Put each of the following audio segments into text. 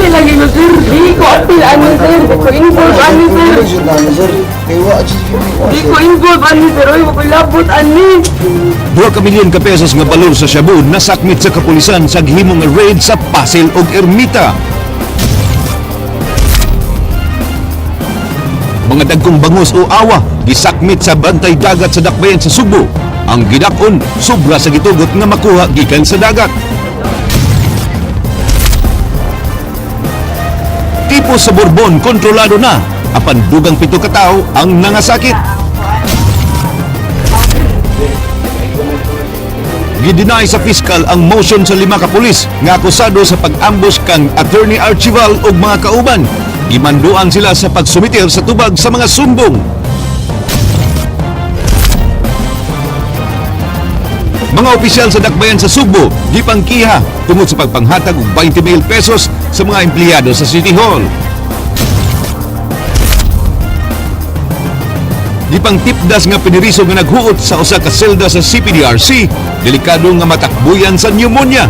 Dili lagi ko, sir. Di ko apil ani, sir. Di ko involve ani, sir. Di ko involve ani, sir. Oy, wa ko labot ani. 2 ka milyon ka pesos nga balor sa shabu nasakmit sa kapulisan sa gihimong raid sa Pasil ug Ermita. Mga dagkong bangus o awa gisakmit sa bantay dagat sa dakbayan sa Sugbo. Ang gidak-on sobra sa gitugot nga makuha gikan sa dagat. Tipo sa Borbon kontrolado na apan dugang 7 ka tawo ang nangasakit. Gideny sa piskal ang motion sa 5 ka pulis nga akusado sa pag-ambush kang Attorney Archival ug mga kauban. Gimanduan sila sa pagsumiter sa tubag sa mga sumbong. Mga opisyal sa dakbayan sa Sugbo gipangkiha tungod sa pagpanghatag og 20 mil pesos sa mga empleyado sa City Hall. Gipangtipdas nga piniriso nga naghuot sa usa ka selda sa CPDRC, delikado nga matakbuyan sa pneumonia.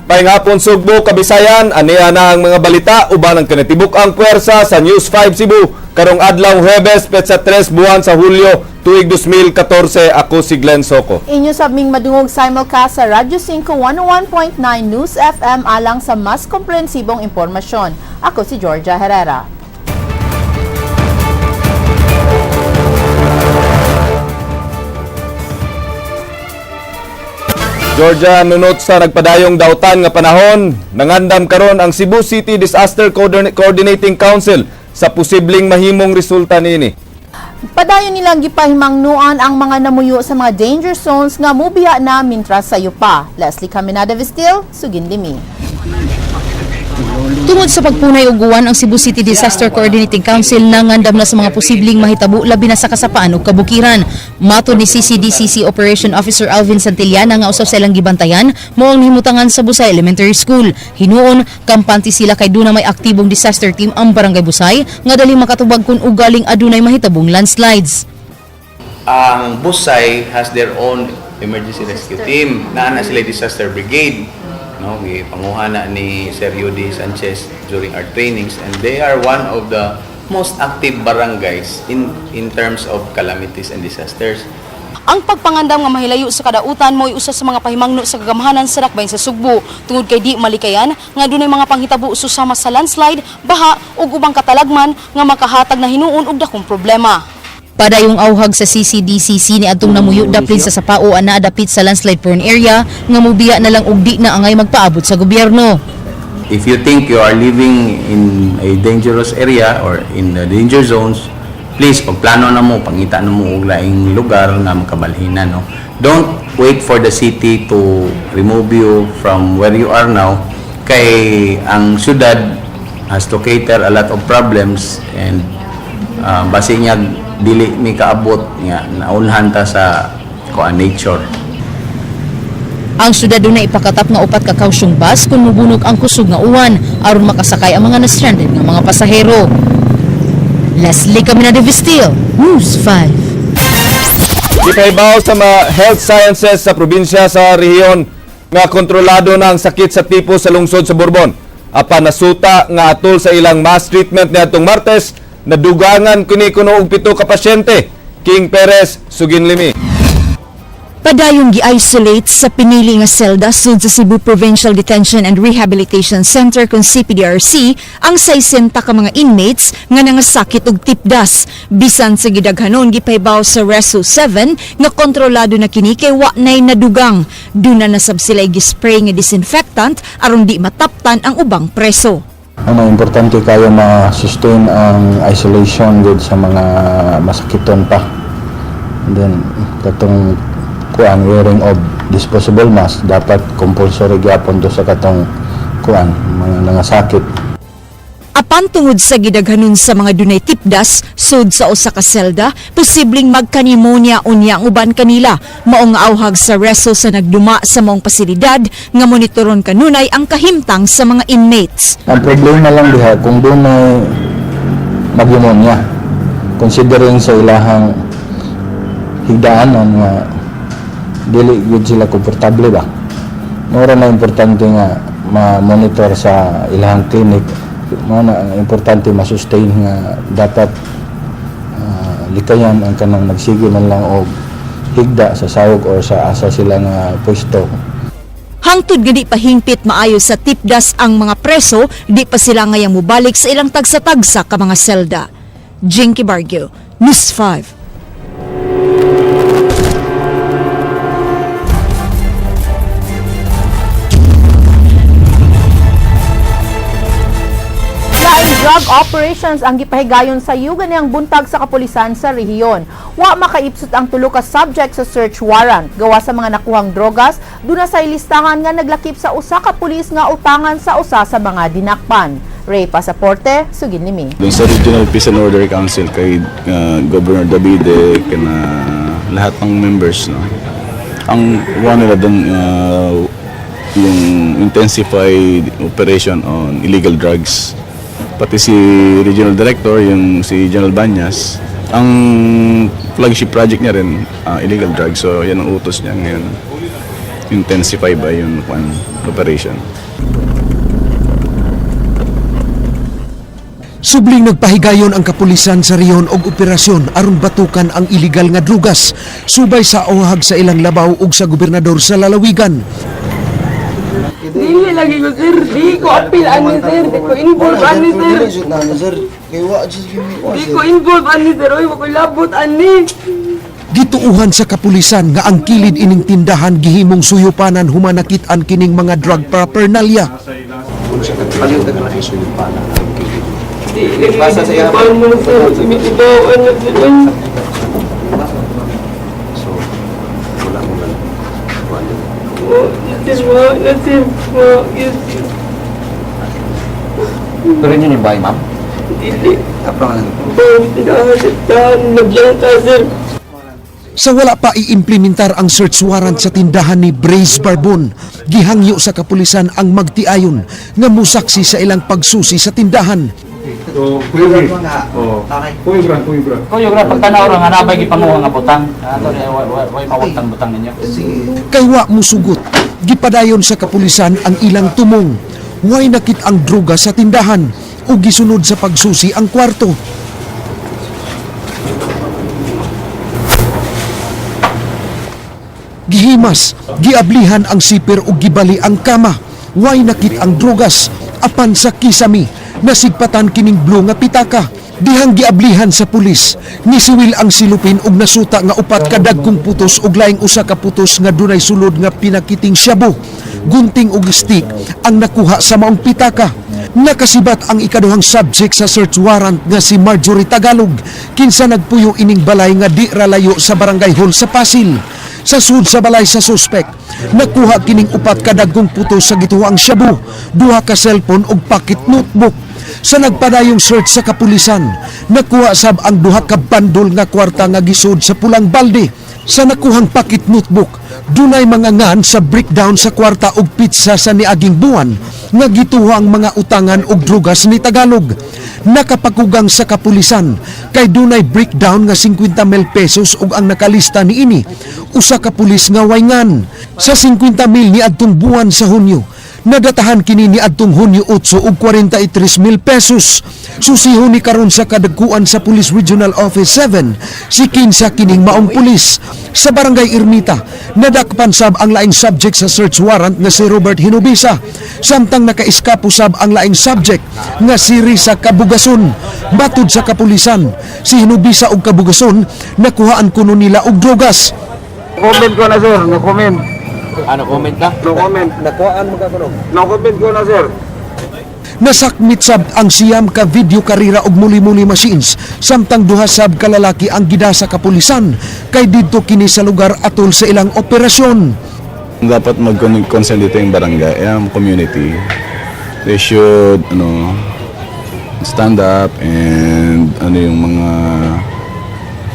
Pahinghapon Sugbo, Kabisayan, aniya na ang mga balita uban ang kinatibuk ang puwersa sa News 5 Cebu karong adlaw Huwebes, petsa 3 buwan sa Hulyo, tuig 2014. Ako si Glenn Soco. Inyo sabming madungog simulcast sa Radyo 5 101.9 News FM alang sa mas komprehensibong impormasyon. Ako si Georgia Herrera. Georgia, nunot sa nagpadayong dautan nga panahon, nangandam karon ang Cebu City Disaster Coordinating Council sa posibleng mahimong resulta niini. Padayon nilang gipahimangnuan ang mga namuyo sa mga danger zones nga mubiya na mintras sayo pa. Leslie Caminada Vestil, Sugin Limi. Tungod sa pagpunay og uwan, ang Cebu City Disaster Coordinating Council nangandam na sa mga posibleng mahitabo labi na sa kasapaan ug kabukiran. Matod ni CCDCC Operation Officer Alvin Santillana nga usab sa ilang gibantayan mao ang nahimutangan sa Busay Elementary School. Hinuon, kampante sila kay duna may aktibong disaster team ang Barangay Busay nga dali makatubag kun ugaling adunay mahitabong landslides. Ang Busay has their own emergency rescue team. Naa na sila disaster brigade. No, gipanguha na ni Sir Yudi Sanchez during our trainings, and they are one of the most active barangays in terms of calamities and disasters. Ang pagpangandam nga mahilayo sa kadautan mo'y usa sa mga pahimangno sa kagamhanan sa dakbayan sa Sugbo tungod kay di malikayan nga dunay mga panghitabo susama sa landslide, baha ug ubang katalagman nga makahatag na hinuon og dakong problema. Padayong auhag sa CCDCC ni adtong namuyo daplin sa Sapao ang naadapit sa landslide prone area nga mubiya na lang og di na angay magpaabot sa gobyerno. If you think you are living in a dangerous area or in the danger zones, please pagplano na mo, pangita na mo og laing lugar nga makabalhinan, no. Don't wait for the city to remove you from where you are now kay ang syudad has to cater a lot of problems and basi niya dili mi kaabot nga naunhan ta sa kuan nature. Ang syudad dunay ipakatap nga 4 ka kausyong bus kung mubunog ang kusog nga uwan aron makasakay ang mga na-stranded nga mga pasahero. Leslie Caminada Vestil, News 5. Gipahibaw sa mga health sciences sa probinsya sa rehiyon nga kontrolado na ang sakit sa tipo sa lungsod sa Borbon. Apan nasuta nga atol sa ilang mass treatment niadtong Martes, nadugangan kini kuno og 7 ka pasyente. King Perez, Sugin Limi. Padayong gi-isolate sa pinili nga selda sud sa Cebu Provincial Detention and Rehabilitation Center kung CPDRC ang 60 ka mga inmates nga nangasakit og tipdas. Bisan sa gidaghanon, gipahibaw sa Reso 7 nga kontrolado na kini kay wa nay nadugang. Duna na sab sila gi-spray nga disinfectant aron di mataptan ang ubang preso. Ano, importante kayo ma-sustain ang isolation gud sa mga masakiton pa. And then katong kuan, wearing of disposable mask, dapat compulsory gyapon to sa katong kuan mga nangasakit. Apan tungod sa gidaghanon sa mga dunay tipdas sud sa usa ka selda, posibleng magka-pneumonia unya ang uban kanila. Mao nga auhag sa reso sa nagduma sa maong pasilidad nga monitoron kanunay ang kahimtang sa mga inmates. Ang problema lang diha kung dunay mag-pneumonia, considering sa ilahang higdaanan nga Dili gud sila komportable ba. Mao ra na importante nga ma-monitor sa ilahang clinic. Mao na ang importante ma-sustain nga dapat likayan ang kanang magsige man lang og higda sa sawog or sa asa sila nga pwesto. Hangtod nga di pa hingpit maayo sa tipdas ang mga preso, di pa sila ngayang mubalik sa ilang tagsa-tagsa ka mga selda. Jinky Bargio, News 5. Laing drug operations ang gipahigayon sa yuganang buntag sa kapulisan sa rehiyon. Wa makaipsot ang tulo ka subject sa search warrant. Gawa sa mga nakuhang drogas, duna sa listahan nga naglakip sa usa ka pulis nga utangan sa usa sa mga dinakpan. Ray Pasaporte, sugin nimi. Doon sa Regional Peace and Order Council kay Governor Davide, kana lahat ng members, no. Ang one nila doon, yung intensified operation on illegal drugs. Pati si Regional Director, yung si General Banyas, ang flagship project niya rin, illegal drugs. So yan ang utos niya ngayon. Intensify ba yung kwan, operation. Subling nagpahigayon ang kapulisan sa rehiyon og operasyon aron batukan ang iligal nga drugas subay sa ohag sa ilang labaw ug sa gobernador sa lalawigan. Dili lagi ko, sir. Di ko apil ani, sir. Di ko involve ani, sir. Di ko involve ani, sir. Oy, wa ko labot ani. Gituuhan sa kapulisan nga ang kilid ining tindahan gihimong suyupanan humanakit-an kining mga drug paraphernalia. Dili lagi ko mo, sir. Sumitibaw ano, sir. Oy. Wa, sir, wa, na, sir. Wa, yes, sir. Pero yun yung bahay, ma'am? Dili. Baw, tindahan, sir. Tindahan, Naglangka, sir. Sa wala pa iimplementar ang search warrant sa tindahan ni Brace Barbon, gihangyo sa kapulisan ang magtiayon nga musaksi sa ilang pagsusi sa tindahan. Kuya, gra, pagtanaw ra nga nabay gipanguha nga butang. Ato ni way mawagtang butang ninyo. Kay wa musugot, gipadayon sa kapulisan ang ilang tumong. Way nakit ang droga sa tindahan ug gisunod sa pagsusi ang kwarto. Gihimas, giablihan ang siper ug gibali ang kama. Way nakit ang drogas apan sa kisami nasigpatan kining blue nga pitaka. Dihang giablihan sa pulis, nisiwil ang silupin ug nasuta nga upat ka dagkong putos ug laing usa ka putos nga dunay sulod nga pinakiting shabu. Gunting ug stick ang nakuha sa maong pitaka. Nakasibat ang ikaduhang subject sa search warrant nga si Marjorie Tagalog, kinsa nagpuyo ining balay nga di ralayo sa barangay hall sa Pasil. Sa sud sa balay sa suspect, nakuha kining upat ka dagkong putos sa gituang shabu, duha ka cellphone ug pocket notebook. Sa nagpadayong search sa kapulisan, nakuha sab ang duha ka bandol nga kwarta nga gisud sa pulang balde. Sa nakuhang pocket notebook, dunay mga ngan sa breakdown sa kwarta ug pizza sa niaging buwan nga gituha ang mga utangan ug drugas ni Tagalog. Nakapakugang sa kapulisan kay dunay breakdown nga 50 mil pesos ug ang nakalista niini usa ka pulis nga wayngan. Sa 50 mil niadtong buwan sa Hunyo, nadatahan kini ni adtong Hunyo 8 og 43 mil pesos. Susiho ni karon sa kadagkuan sa Police Regional Office 7 si kinsa kining maong pulis. Sa Barangay Ermita, nadakpan sab ang laing subject sa search warrant nga si Robert Hinubisa. Samtang nakaiskapo sab ang laing subject nga si Risa Kabugason. Matud sa kapulisan, si Hinubisa og Kabugason nakuhaan kuno nila og drogas. Comment ko na, sir, no comment. Ano comment na? No comment. Nakuhaan mo ka kuno. No comment ko na, sir. Nasakmit sab ang siyam ka video karira og muli-muli machines samtang duha sab ka lalaki ang gida sa kapulisan kay didto kini sa lugar atol sa ilang operasyon. Dapat mag-concern dito yung barangay, yung community. They should, ano, stand up and ano yung mga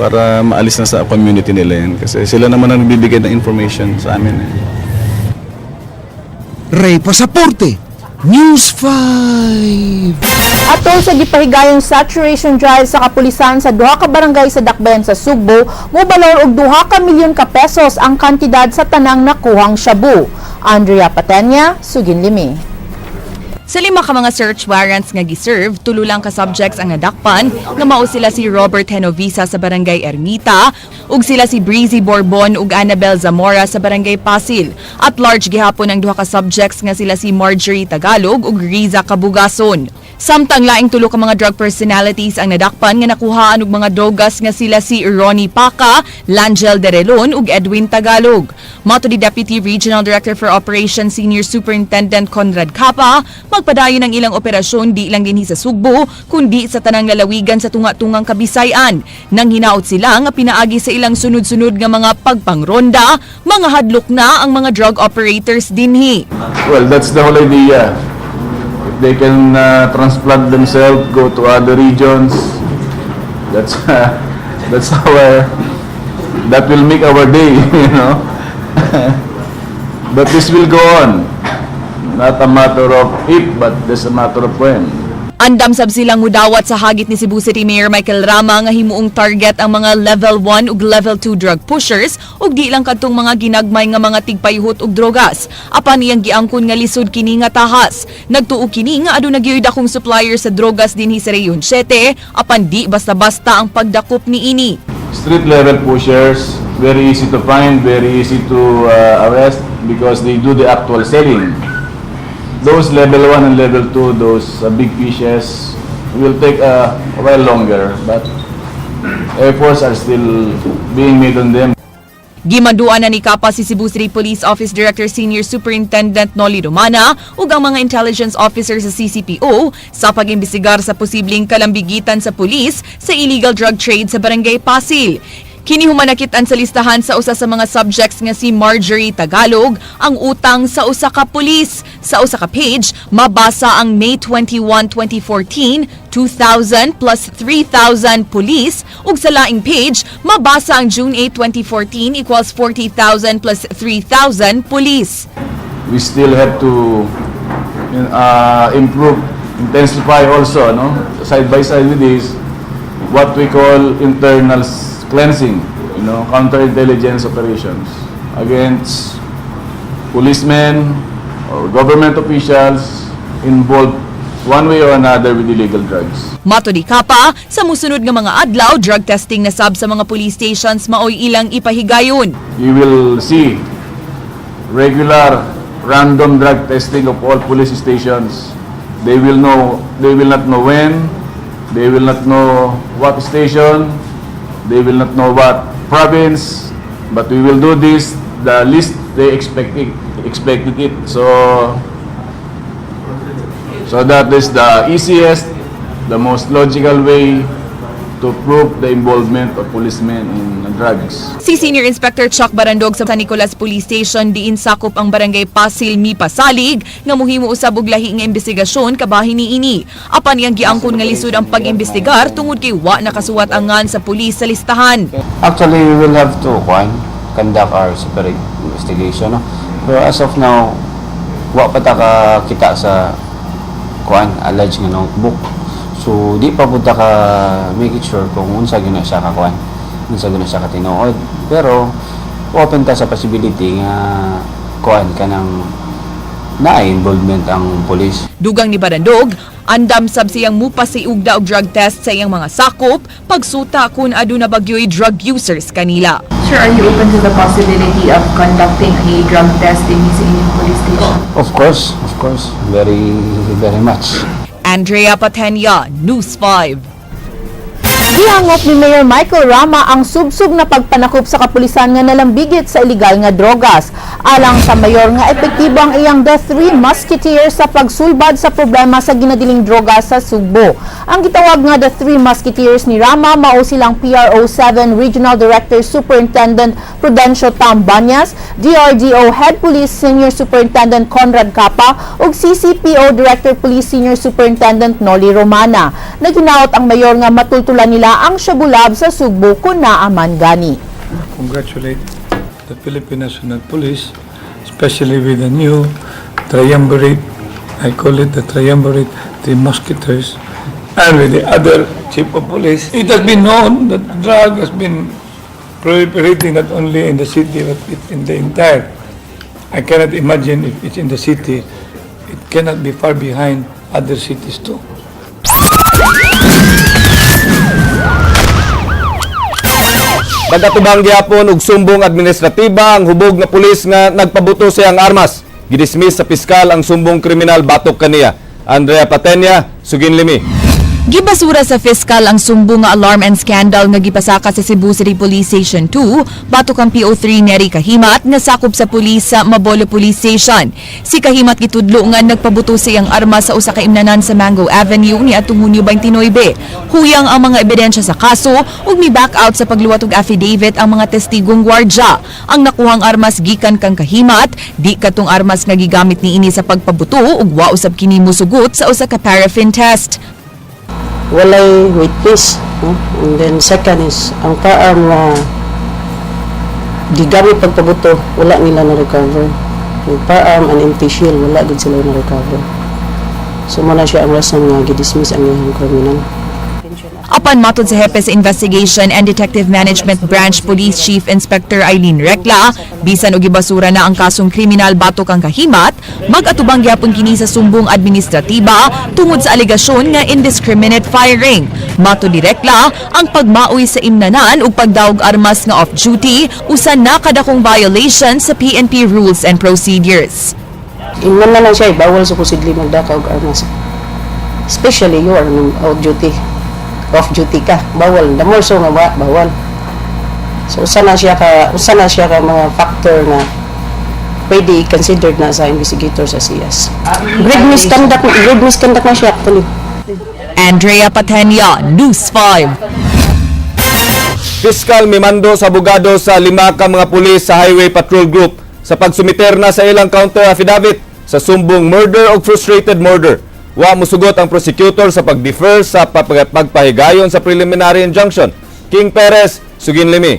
para maalis na sa community nila yan. Kasi sila naman ang nagbibigay ng information sa amin. Eh. Ray Pasaporte, News 5. Atol sa gipahigayong saturation drive sa kapulisan sa duha ka barangay sa Dakbayan sa Sugbo, mobalor og 2 ka milyon ka pesos ang kantidad sa tanang nakuhang shabu. Andrea Patenya, Sugin Limi. Sa lima ka mga search warrants nga giserve, tulo lang ka subjects ang nadakpan nga mao sila si Robert Genovisa sa Barangay Ermita ug sila si Breezy Borbon ug Annabel Zamora sa Barangay Pasil. At large gihapon ang duha ka subjects nga sila si Marjorie Tagalog ug Riza Kabugason. Samtang laing tulo ka mga drug personalities ang nadakpan nga nakuhaan og mga drogas nga sila si Ronnie Paca, Langel Derelon ug Edwin Tagalog. Mato ni Deputy Regional Director for Operations Senior Superintendent Conrad Capa, magpadayon ang ilang operasyon di lang dinhi sa Sugbo, kundi sa tanang lalawigan sa tunga-tungang Kabisayan. Nang hinaot sila nga pinaagi sa ilang sunod-sunod nga mga pagpangronda, mga hadlok na ang mga drug operators dinhi. Well, that's the whole idea. If they can transplant themselves, go to other regions, that's our that will make our day. But this will go on. Not a matter of if, but just a matter of when. Andam sab silang mudawat sa hagit ni Cebu City Mayor Michael Rama nga himuong target ang mga level 1 ug level 2 drug pushers ug di lang kadtong mga ginagmay nga mga tigpayhot og drogas. Apan iyang giangkon nga lisod kini nga tahas. Nagtuo kini nga aduna gyoy dakong supplier sa drogas dinhi sa Rehiyon 7 apan di basta-basta ang pagdakop niini. Street level pushers, very easy to find, very easy to arrest because they do the actual selling. Those level 1 and level 2, those big fishes, will take a while longer, but efforts are still being made on them. Gimanduan na ni Capa si Cebu City Police Office Director Senior Superintendent Nolly Romana ug ang mga intelligence officer sa CCPO sa pag-imbestigar sa posibleng kalambigitan sa pulis sa illegal drug trade sa Barangay Pasil. Kini human nakit-an sa listahan sa usa sa mga subjects nga si Marjorie Tagalog ang utang sa usa ka pulis. Sa usa ka page, mabasa ang May 21, 2014, 2,000 plus 3,000 police, ug sa laing page, mabasa ang June 8, 2014 equals 40,000 plus 3,000 police. We still have to improve, intensify also, no? Side by side with this, what we call internal cleansing, counterintelligence operations against policemen or government officials involved one way or another with illegal drugs. Mato ni Capa, sa musunod nga mga adlaw, drug testing na sab sa mga police stations maoy ilang ipahigayon. You will see regular random drug testing of all police stations. They will not know when, they will not know what station, they will not know what province, but we will do this the least they expected it. So that is the easiest, the most logical way to prove the involvement of policemen in drugs. Si Senior Inspector Chuck Barandog sa San Nicolas Police Station diin sakop ang Barangay Pasil mipasalig nga muhimo usab og lahi nga investigasyon kabahin niini. Apan iyang giangkon nga lisod ang pag-imbestigar tungod kay wa nakasuwat ang ngan sa pulis sa listahan. Actually, we will have to kuan, conduct our separate investigation. No? Pero as of now, wa pa ta ka kita sa kuan, alleged nga notebook. So, di pa pud ta ka make it sure kung unsa gyud na siya ka kuan, unsa gyud na siya ka tinuod. Pero open ta sa possibility nga kuan kanang na involvement ang police. Dugang ni Barandog, andam sab siyang mupasiugda og drug test sa iyang mga sakop pagsuta kung aduna bagyoy drug users kanila. Sir, are you open to the possibility of conducting a drug test in sa inyong police station? Of course, very very much. Andrea Patenya, News 5. Gihangop ni Mayor Michael Rama ang subsub na pagpanakop sa kapulisan nga nalambigit sa ilegal nga drogas. Alang sa mayor nga epektibo ang iyang The Three Musketeers sa pagsulbad sa problema sa ginadiling drogas sa Sugbo. Ang gitawag nga The Three Musketeers ni Rama mao silang PRO 7 Regional Director Superintendent Prudencio Tambanyas, DRDO Head Police Senior Superintendent Conrad Capa ug CCPO Director Police Senior Superintendent Nolly Romana. Naghinaot ang mayor nga matultulan nila ang Shabu Lab sa Sugbo kung naaman gani. Congratulate the Philippine National Police, especially with the new triumvirate I call it the triumvirate, the musketeers, and with the other chief of police. It has been known that drug has been proliferating not only in the city but in the entire. I cannot imagine if it's in the city, it cannot be far behind other cities too. Nagatubang gihapon og sumbong administratiba ang hubog nga pulis nga nagpabuto sa iyang armas. Gidismiss sa piskal ang sumbong kriminal batok kaniya. Andrea Patenya, Suginlimi. Gibasura sa fiscal ang sumbong nga alarm and scandal nga gipasaka sa Cebu City Police Station 2 batok ang PO3 Neri Kahimat nga sakop sa pulis sa Mabolo Police Station. Si Kahimat gitudlo nga nagpabuto sa iyang armas sa usa ka imnanan sa Mango Avenue ni atong Hunyo 29. Huyang ang mga ebidensya sa kaso ug mi back out sa pagluwat og affidavit ang mga testigong gwardya. Ang nakuhang armas gikan kang Kahimat, di katong armas nga gigamit niini sa pagpabuto ug wa usab kini musugot sa usa ka paraffin test. Walay witness, no? And then second is ang firearm nga gigamit pagpabuto, wala nila na recover. Yung firearm and empty shell, wala gid sila na recover. So mao na siya ang rason nga gidismiss ang iyang criminal. Apan matod sa hepe sa Investigation and Detective Management Branch, Police Chief Inspector Eileen Recla, bisan og gibasura na ang kasong kriminal batok ang Kahimat, mag-atubang gyapon kini sa sumbong administratiba tungod sa alegasyon nga indiscriminate firing. Matod ni Recla, ang pagmaoy sa imnanan ug pagdawog armas nga off-duty usa na kadakong violation sa PNP rules and procedures. Ingnan na lang siya, eh, bawal supposedly magdaka og armas. Especially you are on out duty. Off duty ka, bawal. The more so nga bawal. So usa na siya ka mga factor na pwede considered na sa investigator sa CS. Grave misconduct na siya actually. Andrea Patenia, News 5. Fiscal mimando sa abogado sa lima ka mga pulis sa Highway Patrol Group sa pagsumiter na sa ilang counter affidavit sa sumbong murder o frustrated murder. Wa musugot ang prosecutor sa pag-defer sa pagpahigayon sa preliminary injunction. King Perez, Suginlimi.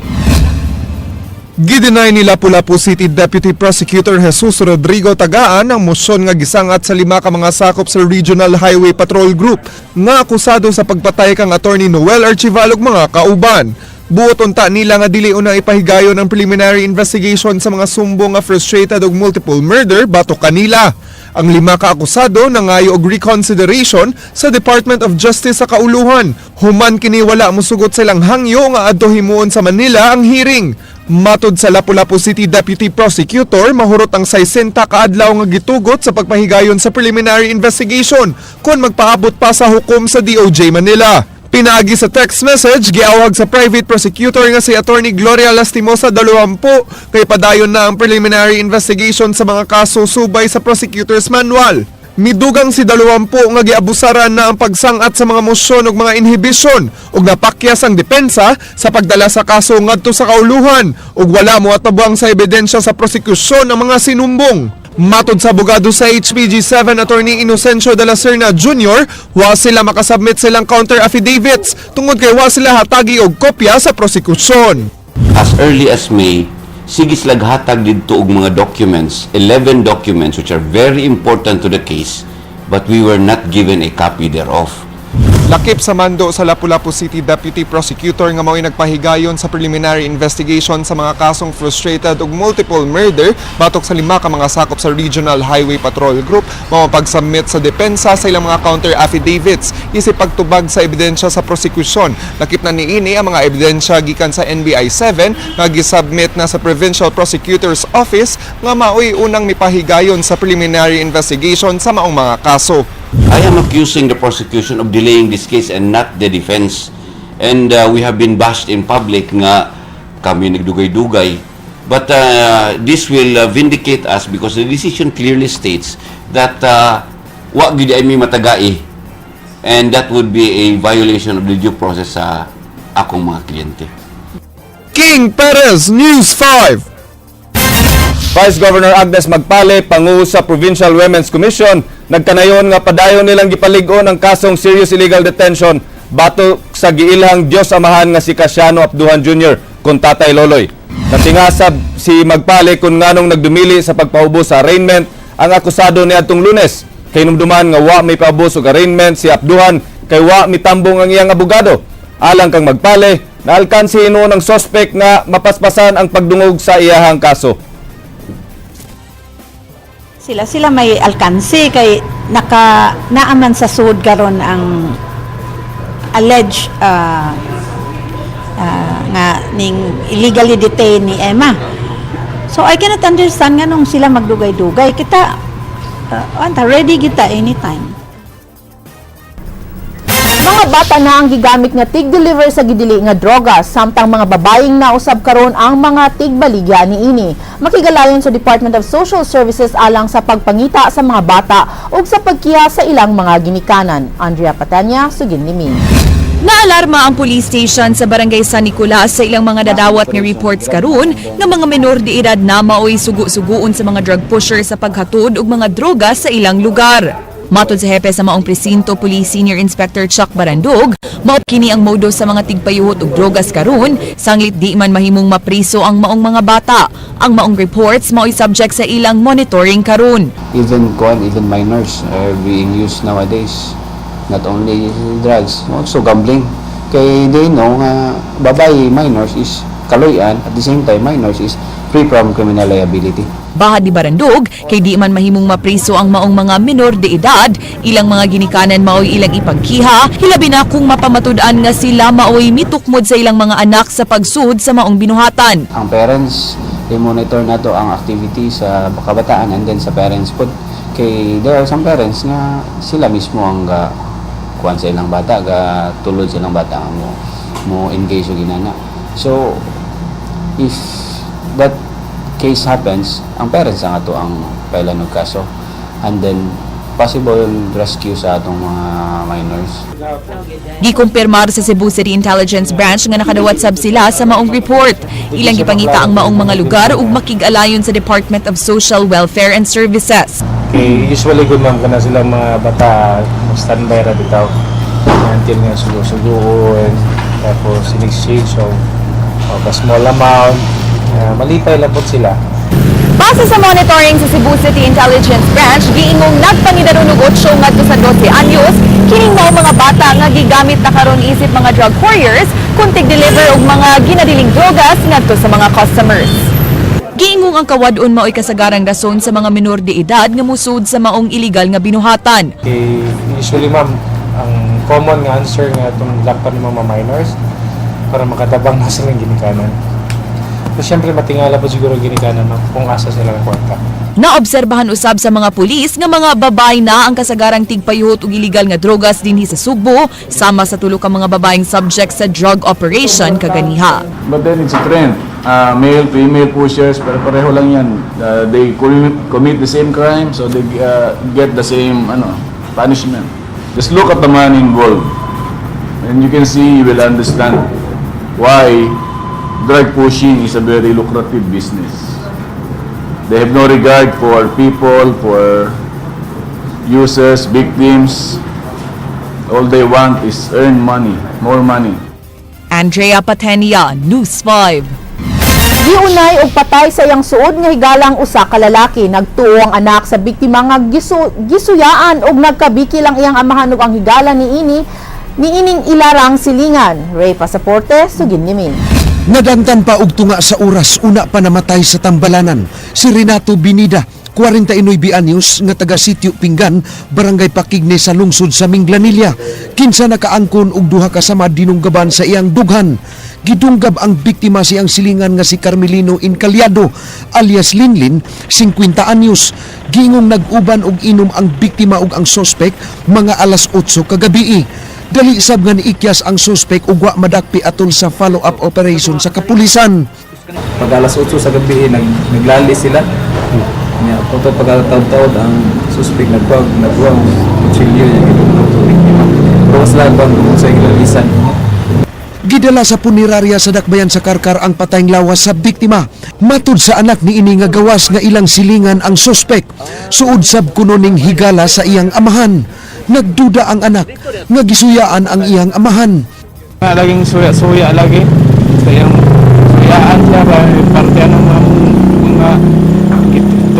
Gideny ni Lapu-Lapu City Deputy Prosecutor Jesus Rodrigo Tagaan ang mosyon nga gisangat sa lima ka mga sakop sa Regional Highway Patrol Group nga akusado sa pagpatay kang Attorney Noel Archival ug mga kauban. Buot unta nila nga dili una ipahigayon ang preliminary investigation sa mga sumbong nga frustrated ug multiple murder batok kanila. Ang lima ka akusado nangayo og reconsideration sa Department of Justice sa kauluhan. Human kini, wala mosugot sa ilang hangyo nga adto himuon sa Manila ang hearing. Matod sa Lapu-Lapu City Deputy Prosecutor, mahurot ang 60 ka adlaw nga gitugot sa pagpahigayon sa preliminary investigation kung magpaabot pa sa hukom sa DOJ Manila. Pinaagi sa text message, giawhag sa private prosecutor nga si Attorney Gloria Lastimosa 20 kay padayon na ang preliminary investigation sa mga kaso subay sa prosecutor's manual. Midugang si 20 nga giabusaran na ang pagsangat sa mga mosyon ug mga inhibisyon ug napakyas ang depensa sa pagdala sa kaso ngadto sa kauluhan ug wala mo atabang sa ebidensya sa prosekusyon ang mga sinumbong. Matod sa abogado sa HPG-7, Attorney Inocencio de la Serna Jr., wa sila makasubmit silang counter affidavits tungod kay wa sila hatagi og kopya sa prosekusyon. As early as May, sige sila hatag didto og mga documents, 11 documents which are very important to the case, but we were not given a copy thereof. Lakip sa mando sa Lapu-Lapu City Deputy Prosecutor nga mao'y nagpahigayon sa preliminary investigation sa mga kasong frustrated ug multiple murder batok sa lima ka mga sakop sa Regional Highway Patrol Group mao pag-submit sa depensa sa ilang mga counter affidavits isip pagtubag sa ebidensya sa prosekusyon. Lakip na niini ang mga ebidensya gikan sa NBI 7 nga gisubmit na sa Provincial Prosecutor's Office nga mao'y unang mipahigayon sa preliminary investigation sa maong mga kaso. I am accusing the prosecution of delaying this case and not the defense. And we have been bashed in public nga kami nagdugay-dugay. But this will vindicate us because the decision clearly states that wa gyud ay may matagai and that would be a violation of the due process sa akong mga kliyente. King Perez, News 5. Vice Governor Agnes Magpale, pangu sa Provincial Women's Commission, nagkanayon nga padayon nilang gipalig-on ang kasong serious illegal detention batok sa giilhang Diyos Amahan nga si Casiano Apduhan Jr. kon Tatay Loloy. Natingasab si Magpale kung nganong nagdumili sa pagpaubos sa arraignment ang akusado niadtong Lunes. Kahinumduman nga wa may paabos og arraignment si Abduhan kay wa mitambong ang iyang abogado. Alang kang Magpale, naalkansi hinuon ang sospek nga mapaspasan ang pagdungog sa iyahang kaso. Sila sila may alkanse kay naka naaman sa sud karon ang alleged nga ning illegally detained ni Emma. So I cannot understand nganong sila magdugay-dugay. Kita anta ready kita anytime. Mga bata na ang gigamit nga tig-deliver sa gidili nga droga, samtang mga babayeng nausab karon ang mga tigbaligya niini. Makigalayon sa Department of Social Services alang sa pagpangita sa mga bata ug sa pagkiha sa ilang mga ginikanan. Andrea Patanya, Suginlimi. Naalarma ang police station sa Barangay San Nicolas sa ilang mga dadawat nga reports karon nga mga menor de edad na maoy sugo-suguon sa mga drug pusher sa paghatod og mga droga sa ilang lugar. Matod sa hepe sa maong presinto, Police Senior Inspector Chuck Barandog, mao kini ang modus sa mga tigpayuhot og drogas karon, sanglit di man mahimong mapriso ang maong mga bata. Ang maong reports mao'y subject sa ilang monitoring karon. Even kuan, even minors are being used nowadays. Not only drugs, also gambling. Kay they know nga babae minors is kaloyan, at the same time minors is free from criminal liability. Bahad ni Barandog, kay di man mahimong mapriso ang maong mga minor de edad, ilang mga ginikanan maoy ilang ipagkiha, hilabi na kung mapamatud-an nga sila maoy mitukmod sa ilang mga anak sa pagsuod sa maong binuhatan. Ang parents, i-monitor nato ang activity sa kabataan and then sa parents pod. Kay there are some parents nga sila mismo ang ga kuan sa ilang bata, ga tulod sa ilang bata nga mo mo engage og inana. So if that case happens, ang parents ang ato ang pailan og kaso and then possible rescue sa atong mga minors. Gikumpirmar sa Cebu City Intelligence Branch nga nakadawat sab sila sa maong report. Ilang gipangita ang maong mga lugar ug makig-alayon sa Department of Social Welfare and Services. Kay usually good, ma'am, kana sila mga bata standby ra bitaw until nga sugo-sugoon, tapos in exchange of a small amount, malipay lang po sila. Base sa monitoring sa Cebu City Intelligence Branch, giingong nagpangidaron og 8 ngadto sa 12 anyos kining mao mga bata nga gigamit na karon isip mga drug couriers kung tig-deliver og mga ginadiling drogas ngadto sa mga customers. Giingong ang kawad-on mao'y kasagarang rason sa mga minor de edad nga musud sa maong illegal nga binuhatan. Kay usually, ma'am, ang common nga answer nga itong lakpan ng mga minors para makatabang na silang ginikanan. So syempre matingala po siguro ginikanan, ma'am, kung asa sila ng kwarta. Naobserbahan usab sa mga pulis nga mga babae na ang kasagarang tigpayuhot og illegal nga drogas dinhi sa Sugbo, sama sa tulo ka mga babaeng subject sa drug operation kaganiha. But then it's a trend. Male, female pushers, pero pareho lang yan. They commit the same crime, so they get the same ano, punishment. Just look at the money involved. And you can see, you will understand why drug pushing is a very lucrative business. They have no regard for people, for users, victims. All they want is earn money, more money. Andrea Patenia, News 5. Giunay og patay sa iyang suod nga higalang usa ka lalaki. Nagtuo ang anak sa biktima nga gisuyaan og nagkabikil ang iyang amahan ug ang higala niini niining ilarang silingan. Ray Pasaporte, Suginlimin. Nadantan pa og tunga sa oras una pa namatay sa tambalanan si Renato Binida, 49 anyos, nga taga Sitio Pinggan, Barangay Pakigne sa lungsod sa Minglanilla. Kinsa nakaangkon og duha ka sama dinunggaban sa iyang dughan. Gidunggab ang biktima siyang silingan nga si Carmelino Incalyado alias Linlin, 50 anyos. Gingong nag-uban og inom ang biktima ug ang sospek mga alas 8 kagabi. Dali sab nga niikyas ang sospek ug wa madakpi atol sa follow-up operation sa kapulisan. Pag alas 8 sa gabi, naglali sila. Nya puto pagkataod-taod ang suspect nagkuha og kutsilyo niya gidugtong sa biktima. Pero mas laban kung sa ilalisan. Gidala sa punerarya sa Dakbayan sa Carcar ang patayng lawas sa biktima. Matud sa anak ni ini nga gawas nga ilang silingan ang sospek. Suod sab kuno ning higala sa iyang amahan. Nagduda ang anak nga gisuyaan ang iyang amahan. Nga laging suya-suya lagi. Sa iyang suyaan siya ba parte ng mga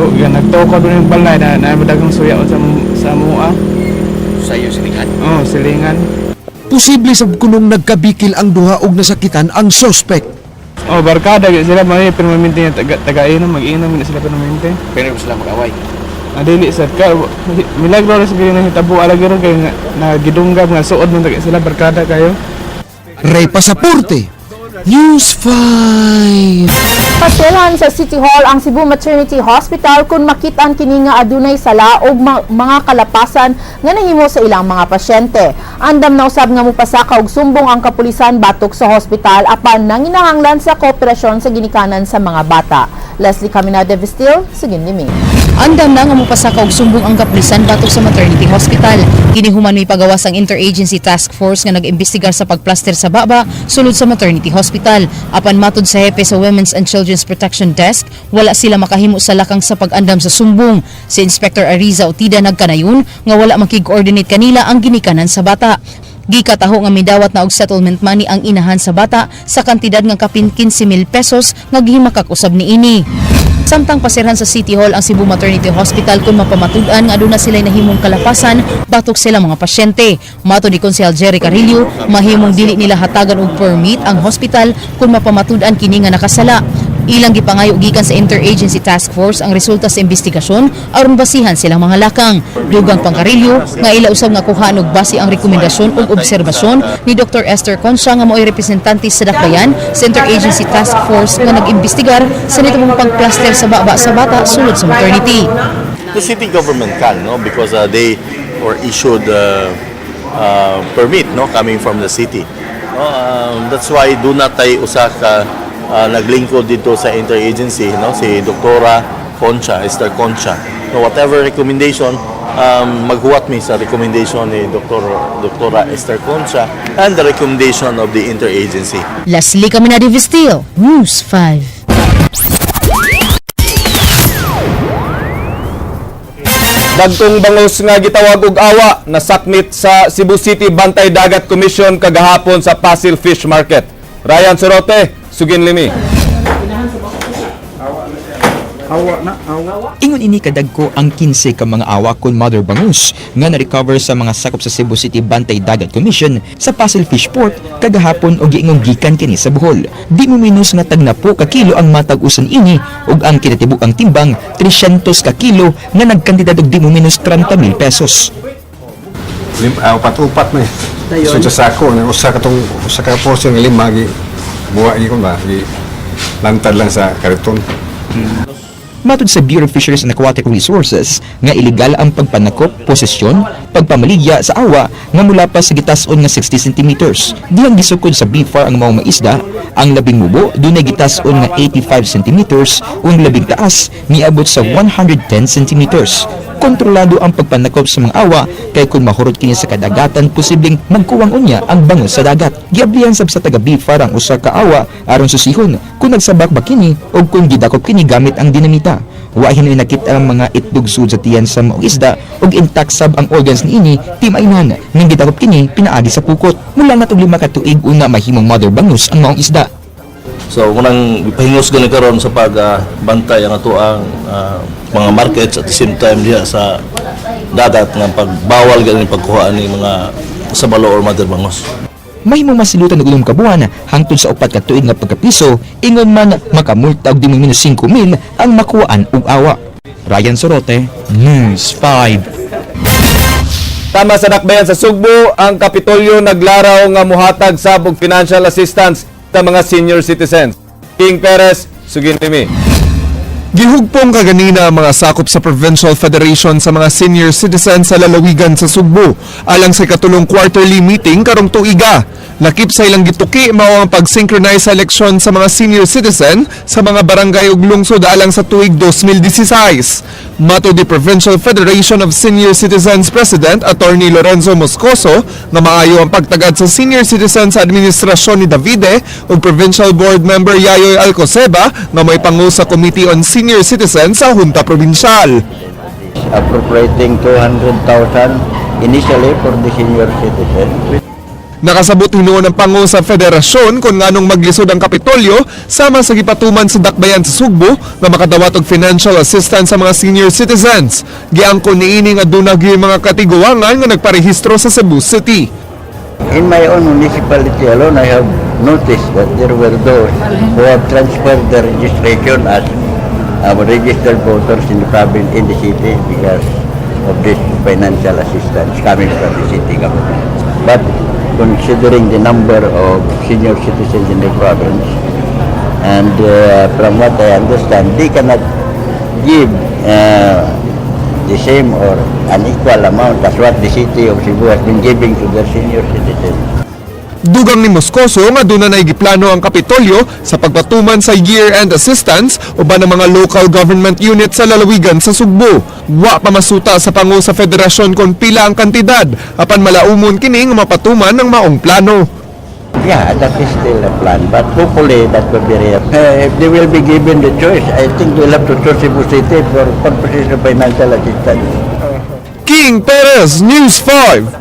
Nagto nagtuo ko doon yung balay na na daghang suya sa mua. Sa iyo silingan? Oh, silingan. Posible sab kunong nagkabikil ang duha og nasakitan ang suspect. Oh, barkada gyud sila may permanente nga taga taga-inom, mag-inom na sila permanente. Pero sila mag-away. Ah, dili sad ka milagro ra siguro na hitabo alagi ron kay nga, na gidunggab nga suod man taga sila barkada kayo. Ray Pasaporte, News 5. Pasilhan sa City Hall ang Cebu Maternity Hospital kung makit-an kini nga adunay sala og mga kalapasan nga nahimo sa ilang mga pasyente. Andam na usab nga mopasaka og sumbong ang kapulisan batok sa hospital apan nanginahanglan sa kooperasyon sa ginikanan sa mga bata. Leslie Caminada Vestil, Suginlimi. Andam na nga mopasaka og sumbong ang kapulisan batok sa maternity hospital. Kini human may pagawas ang Interagency Task Force nga nag-imbestigar sa pagplaster sa baba sulod sa maternity hospital. Apan matud sa hepe sa Women's and Children's Protection Desk, wala sila makahimo sa lakang sa pag-andam sa sumbong. Si Inspector Ariza Otida nagkanayon nga wala makig-coordinate kanila ang ginikanan sa bata. Gikataho nga midawat na og settlement money ang inahan sa bata sa kantidad nga kapin 15,000 pesos nga gihimakak usab niini. Samtang pasirhan sa City Hall ang Cebu Maternity Hospital kung mapamatud-an nga aduna sila nahimong kalapasan batok sila mga pasyente. Mato ni Konsehal Jerry Carillo, mahimong dili nila hatagan og permit ang hospital kung mapamatud-an kini nga nakasala. Ilang gipangayo gikan sa Interagency Task Force ang resulta sa investigasyon aron basihan silang mga lakang. Dugang pang Carillo nga ila usab nga kuhaan og base ang rekomendasyon ug obserbasyon ni Dr. Esther Concha nga mao'y representante sa Dakbayan sa Interagency Task Force nga nag-imbestigar sa nitong pagplaster sa baba sa bata sulod sa maternity. The city government can, no, because they were issued permit, no, coming from the city. No, that's why duna tay usa ka naglingkod dito sa interagency, no, si Doktora Concha, Esther Concha. No, whatever recommendation, maghuwat mi sa recommendation ni Doktora Esther Concha and the recommendation of the interagency. Leslie Caminade Vestil, News 5. Dagkong bangos nga gitawag og awa nasakmit sa Cebu City Bantay Dagat Commission kagahapon sa Pasil Fish Market. Ryan Sorote, Suginlimi. Awa na, awa. Ingon ini kadagko ang 15 ka mga awa kon mother bangus nga na-recover sa mga sakop sa Cebu City Bantay Dagat Commission sa Pasil Fish Port kagahapon og giingong gikan kini sa Bohol. Di mo minus nga tagnapo ka kilo ang matag-usan ini ug ang kinatibuk-ang timbang 300 ka kilo nga nagkantidad og di mo minus 30,000 pesos. Upat-upat na eh. So sa sako, na usa ka tong usa ka portion nga lima gi buwa gi kun ba gi lantad lang sa kariton. Matod sa Bureau of Fisheries and Aquatic Resources nga ilegal ang pagpanakop, posesyon, pagpamaligya sa awa nga mula pa sa gitas-on nga 60 centimeters. Dihang gisukod sa BFAR ang maong maisda, ang labing mubo dunay gitas-on nga 85 centimeters ug ang labing taas miabot sa 110 centimeters. Kontrolado ang pagpanakop sa mga awa kay kung mahurot kini sa kadagatan posibleng magkuwang unya ang bangos sa dagat. Giablihan sab sa taga BFAR ang usa ka awa aron susihon kung nagsabak ba kini o kung gidakop kini gamit ang dinamita. Wa hinuoy nakita ang mga itlog sud sa tiyan sa maong isda ug intact sab ang organs niini timainan nang gidakop kini pinaagi sa pukot. Mula na 5 ka tuig una mahimong mother bangus ang maong isda. So munang gipahingos gani karon sa pagbantay ang atoang mga markets at the same time diha sa dagat nga pagbawal gani pagkuha ni mga sabalo or mother bangos. Mahimong masilutan og 6 ka buwan hangtod sa 4 ka tuig nga pagkapiso, ingon man makamulta og di mo minus 5,000 ang makuhaan og awa. Ryan Sorote, News 5. Tama sa dakbayan sa Sugbo, ang Kapitolyo naglaraw nga muhatag sab og financial assistance sa mga senior citizens. King Perez, Suginlimi. Gihugpong kaganina ang mga sakop sa Provincial Federation sa mga senior citizens sa lalawigan sa Sugbo alang sa ikatulong quarterly meeting karong tuiga. Lakip sa ilang gituki mao ang pag-synchronize sa eleksyon sa mga senior citizen sa mga barangay ug lungsod alang sa tuig 2016. Matod ni Provincial Federation of Senior Citizens President Attorney Lorenzo Moscoso nga maayo ang pagtagad sa senior citizens sa administrasyon ni Davide ug Provincial Board Member Yayoy Alcoseba nga may pangu sa Committee on Senior Citizens sa Junta Provincial. Appropriating 200,000 initially for the senior citizen. Nakasabot hinuon ang pango sa federasyon kung nganong maglisod ang Kapitolyo sama sa gipatuman sa dakbayan sa Sugbo nga makadawat og financial assistance sa mga senior citizens. Giangkon niini nga duna gyud mga katiguangan nga nagparehistro sa Cebu City. In my own municipality alone, I have noticed that there were those who have transferred their registration as registered voters in the province, in the city, because of this financial assistance coming from the city government. But considering the number of senior citizens in the province, and from what I understand, they cannot give the same or an equal amount as what the city of Cebu has been giving to their senior citizens. Dugang ni Moscoso nga duna na giplano ang Kapitolyo sa pagpatuman sa year-end assistance uban ng mga local government unit sa lalawigan sa Sugbo. Wa pa masuta sa pango sa federasyon kung pila ang kantidad apan malaumon kini nga mapatuman ng maong plano. Yeah, that is still a plan, but hopefully that will be real. If they will be given the choice, I think they'll have to choose Cebu City for purposes of financial assistance. King Perez, News 5.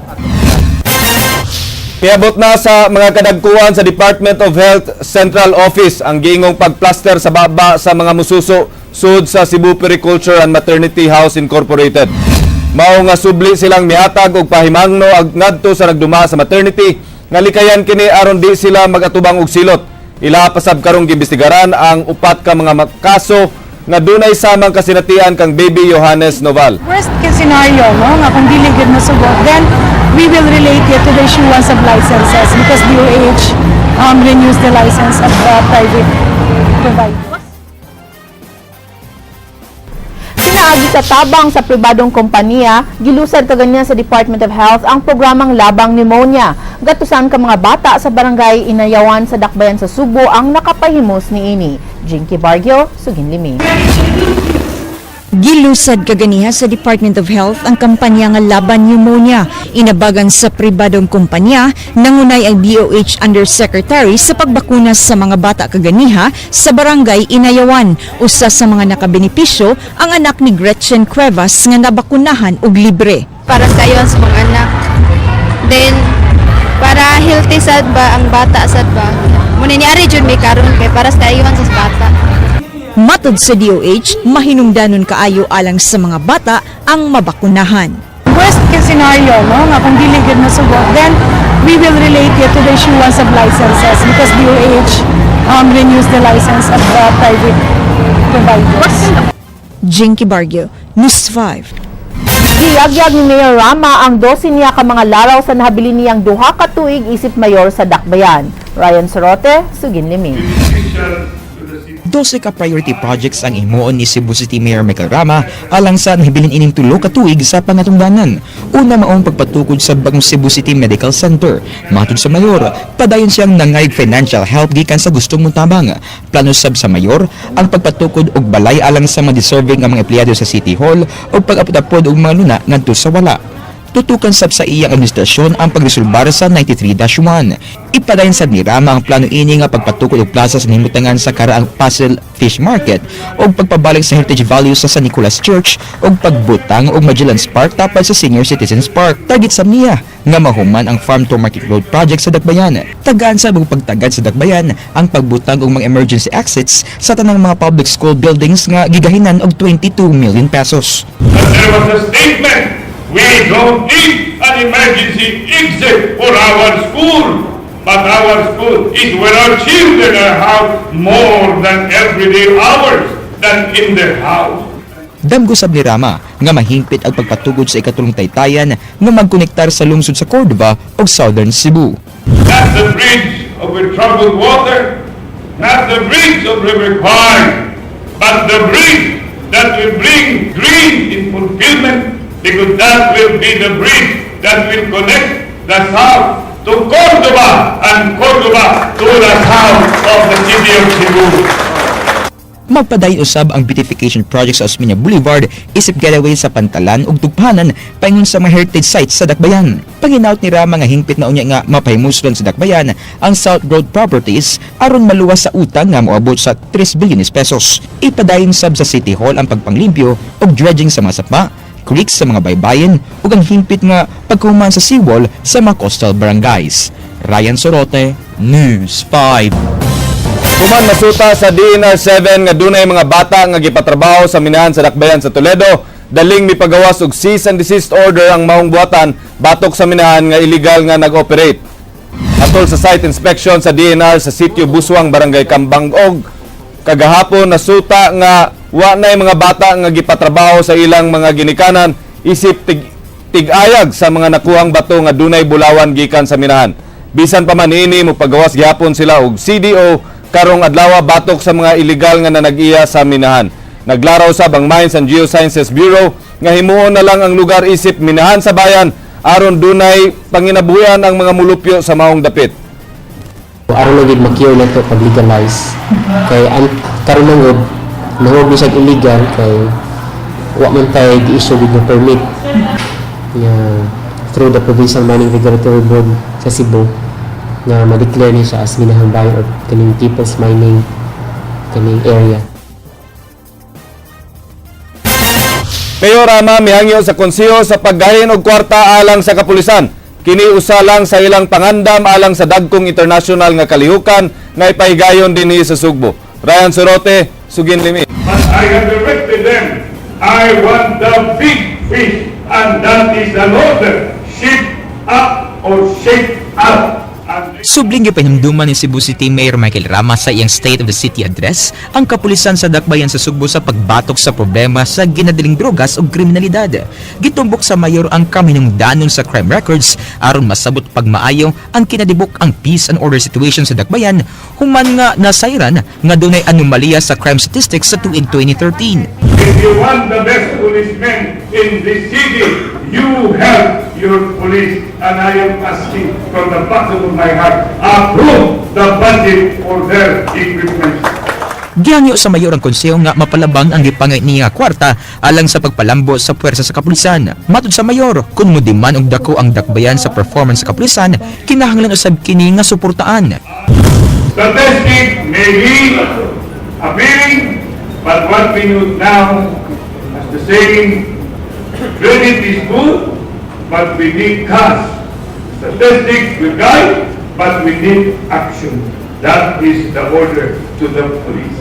Miabot na sa mga kadagkuan sa Department of Health Central Office ang giingong pagplaster sa baba sa mga mususo sud sa Cebu Puericulture and Maternity House Incorporated. Mao nga subli silang mihatag og pahimangno ag ngadto sa nagduma sa maternity nga likayan kini aron di sila magatubang og silot. Ila pasab karong giimbestigaran ang upat ka mga kaso nga dunay samang kasinatian kang baby Johannes Noval. Worst case scenario, no, nga kung dili gid masugot, then we will relate it to the issuance of licenses because DOH renews the license of the private provider. Pinaagi sa tabang sa pribadong kompanya, gilusad kaganyan sa Department of Health ang programang Labang Pneumonia. Gatusan ka mga bata sa barangay Inayawan sa Dakbayan sa Sugbo ang nakapahimos niini. Jinky Bargio, Suginlimi. Gilusad kaganiha sa Department of Health ang kampanya nga Laban Pneumonia. Inabagan sa pribadong kumpanya, nangunay ang DOH Undersecretary sa pagbakuna sa mga bata kaganiha sa barangay Inayawan. Usa sa mga nakabenepisyo ang anak ni Gretchen Cuevas nga nabakunahan og libre. Para sa ayon sa mga anak. Then para healthy sad ba ang bata sad ba. Muna ni ari jud may karon kay para sa ayon sa bata. Matod sa DOH, mahinungdanon kaayo alang sa mga bata ang mabakunahan. Worst case scenario, no, nga kung dili gid masugot, then we will relate it to the issuance of licenses because DOH renews the license of the private providers. Jinky Bargio, News 5. Giyagyag ni Mayor Rama ang 12 niya ka mga laraw sa nahabilin niyang 2 ka tuig isip mayor sa Dakbayan. Ryan Sorote, Suginlimi. 12 ka priority projects ang himuon ni Cebu City Mayor Michael Rama alang sa nahibilin ining 3 ka tuig sa pangatungdanan. Una, maong pagpatukod sa bagong Cebu City Medical Center. Matod sa mayor, padayon siyang nangayog financial help gikan sa gustong mutabang. Plano sab sa mayor ang pagpatukod og balay alang sa mga deserving nga mga empleyado sa City Hall ug pag-apod-apod og mga luna ngadto sa wala. Tutukan sab sa iyang administrasyon ang pagresolbar sa 93-1. Ipadayon sad ni Rama ang plano ini nga pagpatukod og plaza sa nimutangan sa karaang Pasil Fish Market ug pagpabalik sa heritage value sa San Nicolas Church ug pagbutang og Magellan's Park tapad sa Senior Citizens Park. Target sa niya nga mahuman ang Farm to Market Road project sa Dakbayan. Tagaan sa pagtagad sa Dakbayan ang pagbutang og mga emergency exits sa tanang mga public school buildings nga gigahinan og 22 million pesos. But there was a statement, "We don't need an emergency exit for our school. But our school is where our children are housed more than everyday hours than in their house." Damgo sab ni Rama nga mahingpit ang pagpatugod sa ikatulong taytayan nga magkonektar sa lungsod sa Cordova ug Southern Cebu. Not the bridge over troubled water, not the bridge of River Kwai, but the bridge that will bring dreams in fulfillment, because that will be the bridge that will connect the south to Cordova and Cordova to the south of the city of Cebu. Magpadayon usab ang beautification project sa Osmeña Boulevard isip getaway sa Pantalan ug Tugpanan paingon sa mga heritage sites sa Dakbayan. Panghinaot ni Rama nga hingpit na unya nga mapahimuslon sa Dakbayan ang South Road Properties aron maluwas sa utang nga moabot sa 3 bilyones pesos. Ipadayon sab sa City Hall ang pagpanglimpyo ug dredging sa mga sapa, creeks sa mga baybayin ug ang hingpit nga pagkuman sa seawall sa mga coastal barangays. Ryan Sorote, News 5. Human masuta sa DNR 7 nga dunay mga bata nga gipatrabaho sa minahan sa Dakbayan sa Toledo, daling mipagawas og cease and desist order ang maong buhatan batok sa minahan nga illegal nga nag-operate. Atol sa site inspection sa DNR sa sitio Buswang, Barangay Kambangog, kagahapon nasuta nga wa nay mga bata nga gipatrabaho sa ilang mga ginikanan isip tig-ayag sa mga nakuhang bato nga dunay bulawan gikan sa minahan. Bisan pa man niini, mopagawas gihapon sila og CDO karong adlaw batok sa mga illegal nga nanag-iya sa minahan. Naglaraw sab ang Mines and Geosciences Bureau nga himuon na lang ang lugar isip minahan sa bayan aron dunay panginabuhian ang mga mulupyo sa maong dapit. Aron lang gid ma-cure nato pag legalize kay ang karon man gud nangog ni siya illegal kay wa man tay gi-issue gid nga permit nga through the Provincial Mining Regulatory Board sa Cebu nga ma-declare ni siya as minahang bayan or kaning people's mining kaning area. Mayor Rama mihangyo sa konseho sa paggahin og kwarta alang sa kapulisan. Kini usa lang sa ilang pangandam alang sa dagkong international nga kalihukan nga ipahigayon dinhi sa Sugbo. Ryan Sorote, Sugin Limi. But I have directed them, I want the big fish, and that is an order. Ship up or shake out. And Subling gipahinumduman ni Cebu City Mayor Michael Rama sa iyang State of the City Address ang kapulisan sa Dakbayan sa Sugbo sa pagbatok sa problema sa ginadiling drogas ug kriminalidad. Gitumbok sa mayor ang kaminungdanon sa crime records aron masabot pagmaayo ang kinadibok ang peace and order situation sa Dakbayan human nga nasayran nga dunay anomalya sa crime statistics sa tuig 2013. If you want the best policemen in this city, you help your police. And I am asking from the bottom of my heart, approve the budget for their equipment. Gihangyo sa mayor ang konseho nga mapalabang ang gipangay niya nga kwarta alang sa pagpalambo sa puwersa sa kapulisan. Matud sa mayor, kung mudiman og dako ang dakbayan sa performance sa kapulisan, kinahanglan usab kini nga suportaan. Statistic may be appealing, but what we need now, as the saying, credit is good, but we need cash. Statistics will guide, but we need action. That is the order to the police.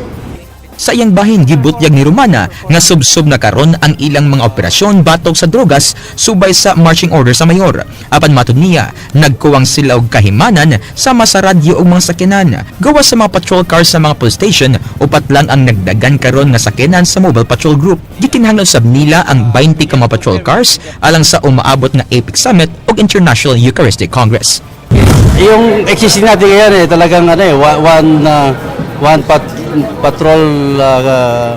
Sa iyang bahin, gibutyag ni Romana nga subsob na karon ang ilang mga operasyon batok sa drogas subay sa marching order sa mayor. Apan matud niya, nagkuwang sila og kahimanan sama sa radyo ug mga sakyanan. Gawas sa mga patrol cars sa mga police station, upat lang ang nagdagan karon nga sakyanan sa mobile patrol group. Gikinahanglan sab nila ang 20 ka mga patrol cars alang sa umaabot nga APEC Summit ug International Eucharistic Congress. Yung existing natin ngayon eh, talagang ano eh, one patrol,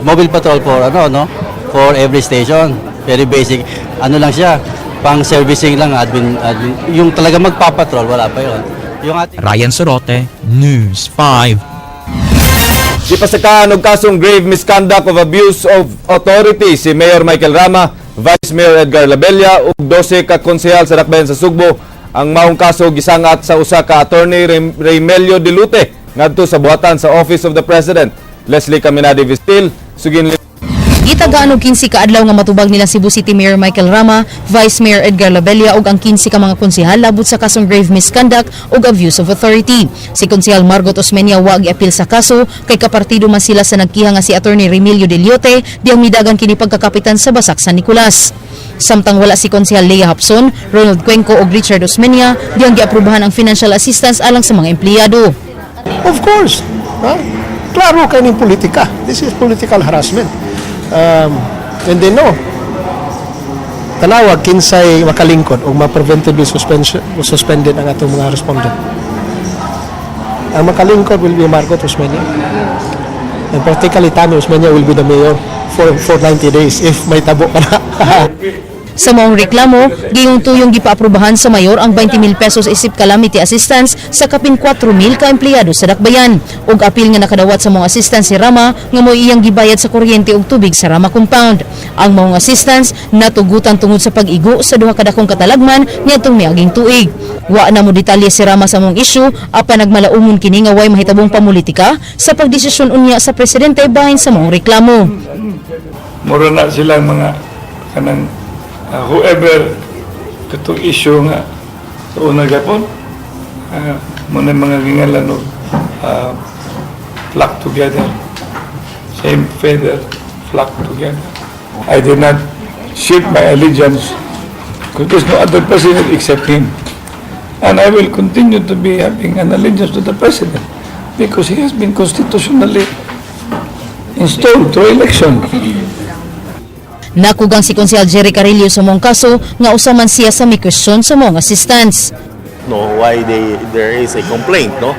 mobile patrol for ano, no? For every station. Very basic. Ano lang siya, pang servicing lang, admin, admin. Yung talaga magpapatrol, wala pa yon. Yung ating Ryan Sorote, News 5. Gipasakaan og kasong grave misconduct of abuse of authority si Mayor Michael Rama, Vice Mayor Edgar Labella ug 12 ka konsehal sa Dakbayan sa Sugbo. Ang maong kaso gisangat sa usa ka attorney Raymelio Dilute ngadto sa buhatan sa Office of the President. Leslie Caminade Vistil, Sugin. Gitagaan og 15 ka adlaw nga matubag nila Cebu City Mayor Michael Rama, Vice Mayor Edgar Labella ug ang 15 ka mga konsehal labot sa kasong grave misconduct ug abuse of authority. Si Konsehal Margot Osmeña wa giapil sa kaso kay kapartido man sila sa nagkiha nga si Attorney Remilio Deliote diyang midagan kini pagkakapitan sa Basak San Nicolas. Samtang wala si Konsehal Leah Hapson, Ronald Cuenco ug Richard Osmeña diyang giaprubahan ang financial assistance alang sa mga empleyado. Of course. Ha? Klaro kay ning politika. This is political harassment. And they know. Tanawag kinsay makalingkod o ma-preventively suspended ang atong mga respondent. Ang makalingkod will be Margot Osmeña. And practically Tommy Osmeña will be the mayor for 90 days if may tabo ka na. Sa maong reklamo, gayong tuyong gipaaprubahan sa mayor ang 20,000 pesos isip calamity assistance sa kapin 4,000 ka empleyado sa Dakbayan. Ug apil nga nakadawat sa maong assistance si Rama nga mo'y iyang gibayad sa kuryente ug tubig sa Rama compound. Ang maong assistance natugutan tungod sa pag-igo sa duha ka dakong katalagman niadtong miaging tuig. Wa na mo detalye si Rama sa maong issue apan nagmalaumon kini nga way mahitabong pamulitika sa pagdesisyon unya sa presidente bahin sa maong reklamo. Mura na silang mga kanang whoever katong issue nga sa una gapon Mao na mga gingalan og flock together. Same feather, flock together. I did not shift my allegiance because there's no other president except him. And I will continue to be having an allegiance to the president because he has been constitutionally installed through election. Nakugang si Konsehal Jerry Carillo sa maong kaso nga usa man siya sa mi-question sa maong assistance. No, why there is a complaint, no,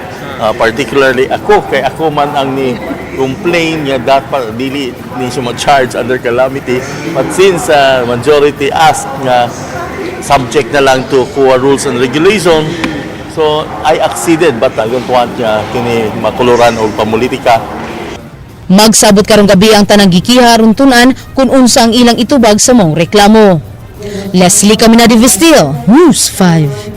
particularly ako, kay ako man ang ni complain nga dapat dili ni siya ma-charge under calamity, but since majority ask nga subject na lang to COA rules and regulation, so I acceded, but I don't want nga kini makuluran og pamulitika. Magsabot karong gabi ang tanang gikiha aron tun-an kung unsa ang ilang itubag sa maong reklamo. Leslie Caminade Vestil, News 5.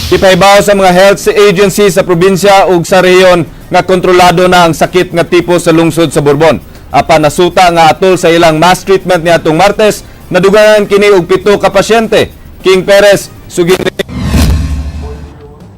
Gipahibaw sa mga health agency sa probinsya ug sa rehiyon nga kontrolado na ang sakit nga tipo sa lungsod sa Borbon. Apan nasuta nga atol sa ilang mass treatment niadtong Martes, nadugangan kini og 7 ka pasyente. King Perez, sugin.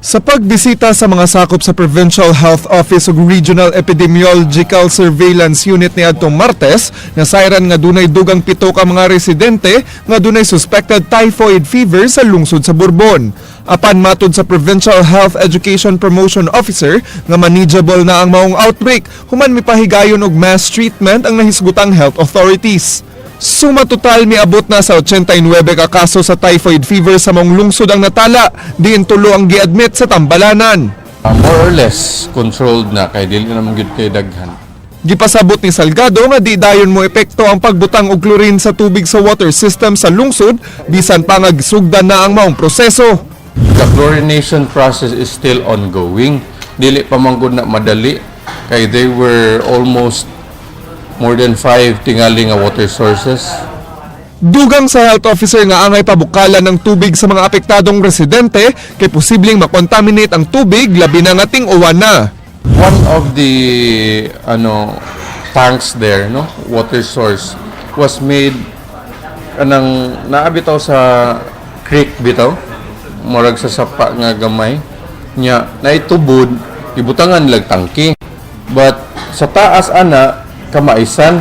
Sa pagbisita sa mga sakop sa Provincial Health Office ug Regional Epidemiological Surveillance Unit niadtong Martes, nasayran nga dunay dugang 7 ka mga residente nga dunay suspected typhoid fever sa lungsod sa Borbon. Apan matod sa Provincial Health Education Promotion Officer nga manageable na ang maong outbreak human mipahigayon og mass treatment ang nahisgutang health authorities. Suma total, miabot na sa 89 ka kaso sa typhoid fever sa maong lungsod ang natala, diin 3 ang giadmit sa tambalanan. More or less controlled na kay dili naman gyud kay daghan. Gipasabot ni Salgado nga di dayon mo epekto ang pagbutang og chlorine sa tubig sa water system sa lungsod bisan pa nga gisugdan na ang maong proseso. The chlorination process is still ongoing. Dili pa man gud na madali kay they were almost more than five tingali nga water sources. Dugang sa health officer nga angay pabukalan ng tubig sa mga apektadong residente kay posibleng makontaminate ang tubig, labi na nga ting-uwan na. One of the ano tanks there, no, water source was made kanang naa bitaw sa creek bitaw, murag sa sapa nga gamay nya naitubod, ibutangan lag tangki, but sa taas ana kamaisan,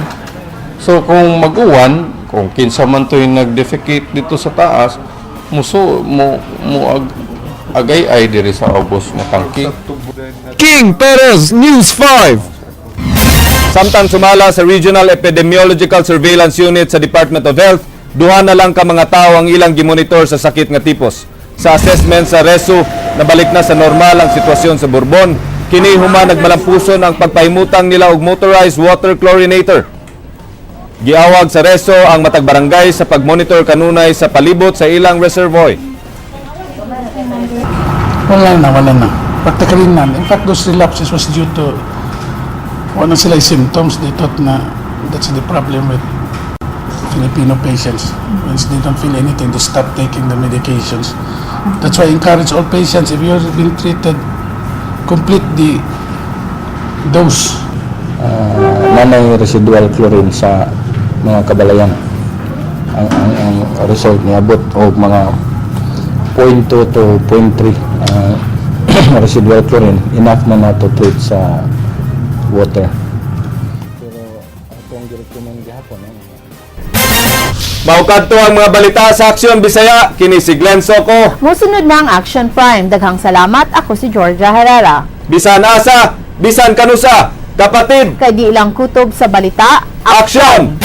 so kung mag-uwan, kung kinsa man to'y nag-defecate dito sa taas, muso mo mo ag, agay ay diri sa ubos nga tangki. King Perez, News 5. Samtang sumala sa Regional Epidemiological Surveillance Unit sa Department of Health, duha na lang ka mga tao ang ilang gimonitor sa sakit nga tipos. Sa assessment sa RESU, nabalik na sa normal ang sitwasyon sa Borbon. Kini human nagmalampuson ang pagpahimutang nila og motorized water chlorinator. Giawag sa RESO ang matag barangay sa pagmonitor kanunay sa palibot sa ilang reservoir. Wala na, wala na. Practically none. In fact, those relapses was due to wala sila symptoms. They thought na that's the problem with Filipino patients. Once they don't feel anything, they stop taking the medications. That's why I encourage all patients, if you're being treated, complete the dose. Nanay residual chlorine sa mga kabalayan. Ang result niabot og mga 0.2 to 0.3 residual chlorine, enough na na to treat sa water. Pero ako ang gi-recommend gihapon, no? Mao kadto ang mga balita sa Aksyon Bisaya. Kini si Glenn Soco. Musunod na ang Action Prime. Daghang salamat. Ako si Georgia Herrera. Bisan asa, bisan kanusa, kapatid. Kay di ilang kutob sa balita. Action!